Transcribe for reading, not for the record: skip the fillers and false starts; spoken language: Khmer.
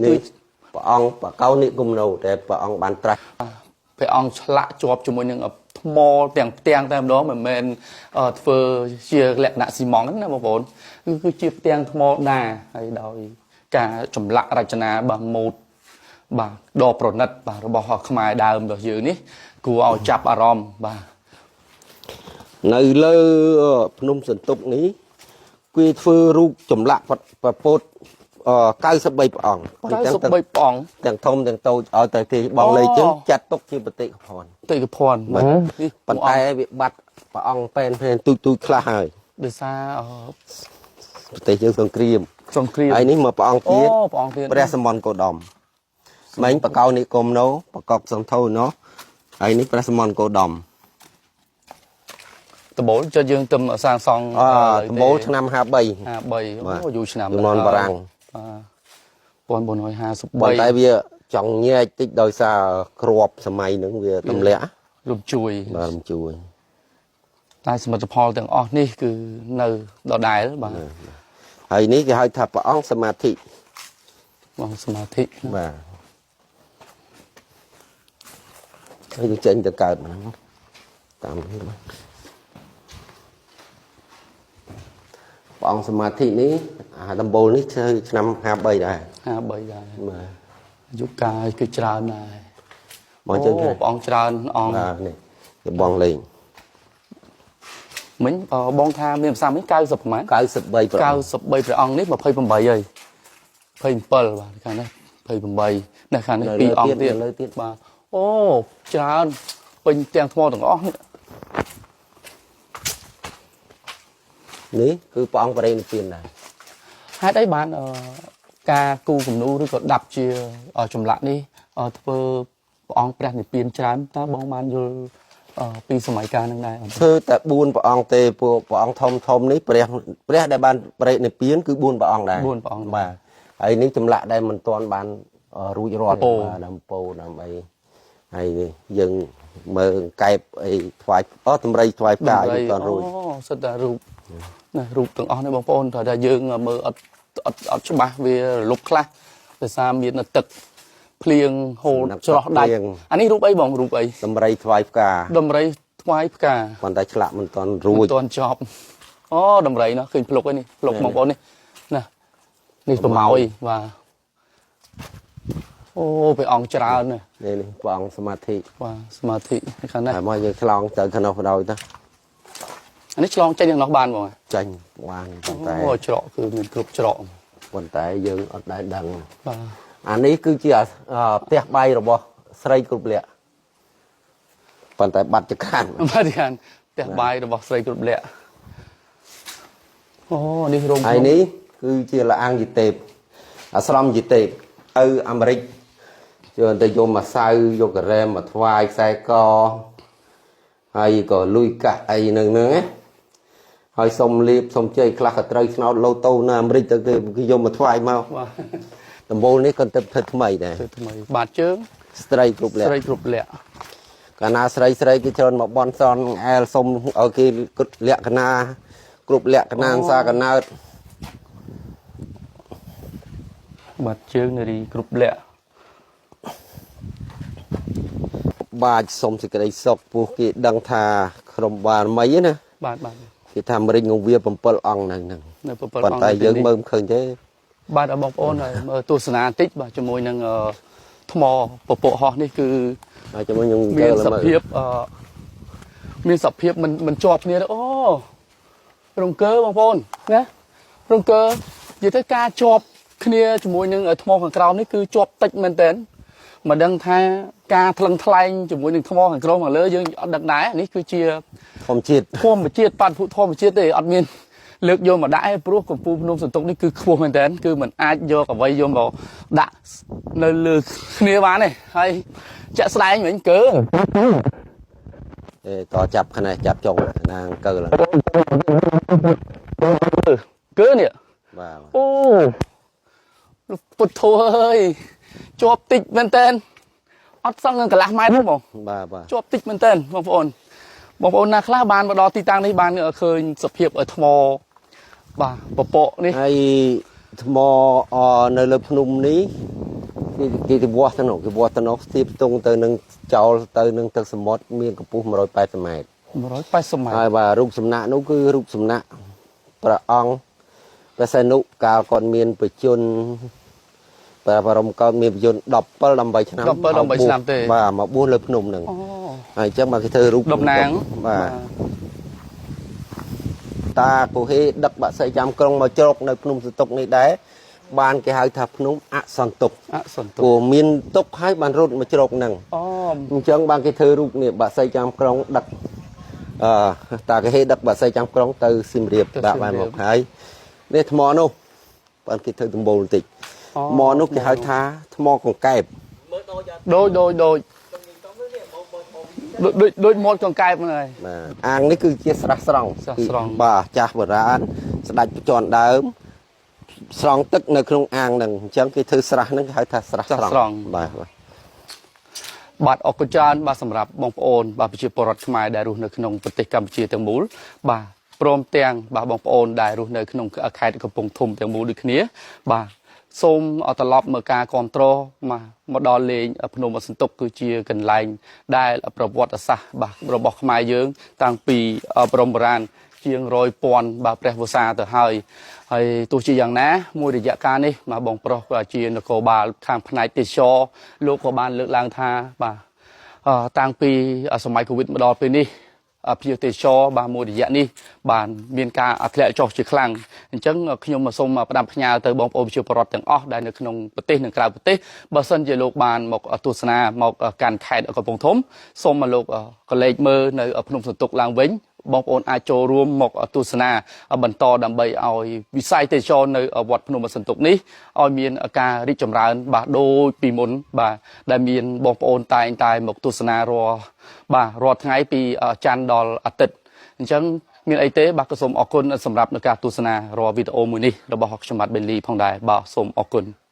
នេះព្រះអង្គបកោនិគមនោដែលព្រះអង្គបានត្រាស់ ព្រះអង្គឆ្លាក់ជាប់ជាមួយនឹងថ្មទាំងផ្ទាំងតែម្ដងមិនមែនធ្វើជាលក្ខណៈស៊ីម៉ងត៍ណាបងប្អូនគឺជាផ្ទាំងថ្មដាហើយដោយការចម្លាក់រចនាបាទម៉ូដបាទដ៏ប្រណិតបាទរបស់ខ្មែរដើមរបស់យើងនេះគួរឲ្យចាប់អារម្មណ៍បាទ នៅលើភ្នំសន្ទុកនេះគេធ្វើរូបចម្លាក់ប្រពោត93ព្រះអង្គប៉ុន្តែ 93ព្រះអង្គ ទាំងធំទាំងតូចឲ្យតែគេបងលេខចឹងចាត់ទុកជាបតិកភណ្ឌ បតិកភណ្ឌ បាទ នេះ ប៉ុន្តែវាបាត់ព្រះអង្គពេនពេនទូចទូចខ្លះហើយ ដោយសារ ប្រទេសយើងសង្គ្រាម សង្គ្រាម ហើយនេះមកព្រះអង្គ អូ ទៀត ព្រះអង្គទៀត ព្រះសមន្តកោដមមិញបកោនិគមនោបកកសន្ធោណោហើយនេះព្រះសមន្តកោដម ដបូលចុះយើងទឹមសាងសង់ អដបូលឆ្នាំ53 53អូយូរឆ្នាំ ចំនួនបារាំង បាទ ប៉ុន្តែ 1453 វាចង់ញែកតិចដោយសារគ្របសម័យហ្នឹងវាទម្លាក់ រំជួយ បាទរំជួយ តែសមិទ្ធផលទាំងអស់នេះគឺនៅដដែលបាទ ហើយនេះគេហៅថាព្រះអង្គសមាធិ បងសមាធិ បាទហើយយើងចេញទៅកើតហ្នឹងតាមនេះបាទព្រះអង្គសមាធិនេះអាដំបូលនេះធ្វើឆ្នាំ53ដែរ 53ដែរ បាទ អាយុកាលគឺច្រើនដែរ មកចឹង អូព្រះអង្គច្រើនអង្គ បាទនេះគេបងលេង មិញបងថាមានភាសាមិញ90ប្រហែល 93ព្រះអង្គ 93ព្រះអង្គនេះ28ហើយ27បាទខាងនេះ28នៅខាងនេះ នៅ 2អង្គទៀត លើទៀត បាទអូច្រើនពេញទាំងថ្មទាំងអស់នេះ នេះគឺព្រះអង្គបរិនិព្វានដែរ ហេតុអីបានការគូគំនូឬក៏ដាប់ជាចម្លាក់នេះធ្វើព្រះអង្គព្រះនិព្វានច្រើនតើបងបានយល់ពីសម័យកាលហ្នឹងដែរអត់ ធ្វើតែ4ព្រះអង្គទេពួកព្រះអង្គធំធំនេះព្រះព្រះដែលបានបរិនិព្វានគឺ4ព្រះអង្គដែរ 4ព្រះអង្គ បាទហើយនេះចម្លាក់ដែលមិនទាន់បានរួចរាល់ ពោ បាទដើមពោដើម្បីហើយនេះយើងមើលកែបអីថ្វាយអូតម្រៃថ្វាយផ្កាយមិនទាន់រួច អូសិតតែរូបណារូបទាំងអស់នេះបងប្អូនត្រូវតែយើងមើលអត់អត់អត់ច្បាស់វារលុបខ្លះដោយសារមានទឹកភ្លៀងហូរច្រោះដាច់អានេះរូបអីបងរូបអី តម្រៃថ្វាយផ្កា ដំរីថ្វាយផ្កា ប៉ុន្តែឆ្លាក់មិនទាន់រួច មិនទាន់ចប់អូដំរីណោះឃើញភ្លុកឯនេះភ្លុកបងប្អូននេះណានេះប្រម៉ោយបាទអូព្រះអង្គច្រើនណាស់ នេះនេះព្រះអង្គសមាធិ បាទសមាធិខាងនេះ ហើយមកយើងឆ្លងទៅខាងនោះបណ្ដោយទៅ អានេះឆ្លងចេញខាងនោះបានបង ចាញ់បានប៉ុន្តែ អូច្រកគឺមានគ្រប់ច្រក ប៉ុន្តែយើងអត់ដែលដឹង បាទ អានេះគឺជាផ្ទះបាយរបស់ស្រីគ្រប់លក្ខប៉ុន្តែបាត់ចកាន បាទខានផ្ទះបាយរបស់ស្រីគ្រប់លក្ខអូនេះរោង ហើយនេះគឺជាលាងយទេពអាស្រមយទេពទៅអាមេរិកជឿទៅយកម្សៅយកការ៉េមមកថ្វាយខ្សែកហើយក៏លុយកាក់អីនឹងហ្នឹងណាហើយសុំលៀបសុំជ័យខ្លះក៏ត្រូវឆ្នោតឡូតូនៅអាមេរិកទៅគេគេយកមកថ្វាយមក បាទ ដំបូលនេះក៏ទៅធ្វើថ្មីដែរ ធ្វើថ្មីបាទជើង ស្ត្រីគ្រប់លក្ខ ស្រីគ្រប់លក្ខ កាលណាស្រីស្រីគេច្រើនមកបន់ស្រន់អែលសុំឲ្យគេលក្ខណាគ្រប់លក្ខណាអង្សាកណើត បាទជើងនារីគ្រប់លក្ខ បាចសុំសេចក្តីសុខពោះគេដឹងថាក្រុមបារមីណា បាទបាទ គេថាមរិញងវា7អង្គហ្នឹងហ្នឹង នៅ7 ប៉ុន្ អង្គ តែយើងមើលមិនឃើញទេ បាទឲ្យបងប្អូនឲ្យមើលទស្សនាបន្តិចបាទជាមួយនឹងថ្មពពកហោះនេះគឺ ហើយជាមួយខ្ញុំ មានស មើល ភាពអឺមានសភាពមិនមិនជាប់គ្នាទេអូរង្គើបងប្អូនណារង្គើនិយាយទៅការជាប់គ្នាជាមួយនឹងថ្មខាងក្រោមនេះគឺជាប់តិចមែនតើមិនដឹងថាការថ្លឹងថ្លែងជាមួយនឹងថ្មខាងក្រោមខាងលើយើងអត់ដឹងដែរនេះគឺជា ធម្មជាតិ ធម្មជាតិបាតុភូតធម្មជាតិទេអត់មានលើកយកមកដាក់ឯងព្រោះកម្ពូលភ្នំសន្ទុកនេះគឺខ្ពស់មែនតើគឺมันអាចយកអ្វីយកមកដាក់នៅលើគ្នាបានទេហើយជាក់ស្ដែងវិញកើ ទេតចាប់ខ្នេះចាប់ចុងណាអង្គើឡើង កើនេះ បាទ អូពុទ្ធោអើយជាប់តិចមែនតើអត់សឹងនឹងកន្លះម៉ែត្រទេបង បាទបាទ ជាប់តិចមែនតើបងប្អូនបងប្អូនណាខ្លះបានមកដល់ទីតាំងនេះបានឃើញសភាពថ្មបាទពពកនេះ ហើយ ថ្មអនៅលើភ្នំនេះគេគេទៅវាស់ទៅនោះគេវាស់ទៅនោះស្ទាបស្ទង់ទៅនឹងចោលទៅនឹងទឹកសមុទ្រមានកម្ពស់180ម៉ែត្រ 180ម៉ែត្រ ហើយបាទរូបសំណាកនោះគឺរូបសំណាកព្រះអង្គព្រះសីហនុកាលគាត់មានបជនព្រះបរមកោតមានបជន17 18ឆ្នាំ 17 18ឆ្នាំទេ បាទមកបួសលើភ្នំហ្នឹង អូ ហើយអញ្ចឹងបាទគេធ្វើរូប តំណាង បាទតាកុហេដឹកបាក់សីចាំក្រុងមកជ្រកនៅភ្នំសន្ទុកនេះដែរបានគេហៅថាភ្នំអសន្ទុក អសន្ទុ ព្រោះមានទុកហើយបានរត់មកជ្រកហ្នឹង អូ អញ្ចឹងបានគេធ្វើរូបនេះបាក់សីចាំក្រុងដឹកអឺតាកុហេដឹកបាក់សីចាំក្រុងទៅសៀមរាបដាក់បានមកហើយនេះថ្មនោះបានគេធ្វើដំបូលបន្តិចថ្មនោះគេហៅថាថ្មកង្កែប ដូចដូចដូចដូចដូចដូចមាត់កង្កែបហ្នឹងហើយ បាទអាងនេះគឺជាស្រះស្រង់ ស្រះស្រង់ គឺបាទចាស់បុរាណស្ដេចប្រជន់ដើមស្រង់ទឹកនៅក្នុងអាងហ្នឹងអញ្ចឹងគេធ្វើស្រះហ្នឹងគេហៅថាស្រះស្រង់បាទបាទ បាទអរគុណច្រើនបាទសម្រាប់បងប្អូនបាទប្រជាពលរដ្ឋខ្មែរដែលរស់នៅក្នុងប្រទេសកម្ពុជាទាំងមូលបាទព្រមទាំងបាទបងប្អូនដែលរស់នៅក្នុងខេត្តកំពង់ធំទាំងមូលដូចគ្នាបាទសូមត្រឡប់មកការគ្រប់គ្រងមកមកដល់លេងភ្នំអសន្ទុកគឺជាកន្លែងដែលប្រវត្តិសាស្ត្របាទរបស់ខ្មែរយើង តាំងពីបរមបុរាណជាង100,000បាទព្រះវស្សាទៅហើយហើយទោះជាយ៉ាងណា មួយរយៈកាលនេះបាទបងប្រុសក៏ជានគរបាលខាងផ្នែកទេសចរលោកក៏បានលើកឡើងថាបាទតាំងពីសម័យកូវីដមកដល់ពេលនេះភ្ញៀវទេសចរបាទមួយរយៈនេះបានមានការធ្លាក់ចុះជាខ្លាំងអញ្ចឹងខ្ញុំសូមផ្ដាំផ្ញើទៅបងប្អូនប្រជាពលរដ្ឋទាំងអស់ដែលនៅក្នុងប្រទេសនិងក្រៅប្រទេសបើសិនជាលោកបានមកទស្សនាមកកាន់ខេត្តកំពង់ធំសូមមកលោកក៏លេចមើលនៅភ្នំសន្ទុកឡើងវិញបងប្អូនអាចចូលរួមមកទស្សនាបន្តដើម្បីឲ្យវិស័យទេសចរនៅវត្តភ្នំសន្ទុកនេះឲ្យមានការរីកចម្រើនបាទដូចពីមុនបាទដែលមានបងប្អូនតែងតែមកទស្សនារាល់បាទរាល់ថ្ងៃពីច័ន្ទដល់អាទិត្យអញ្ចឹងមានអីទេបាទក៏សូមអរគុណសម្រាប់នៅការទស្សនារាល់វីដេអូមួយនេះរបស់ខ្ញុំបាទបេលីផងដែរបាទសូមអរគុណ។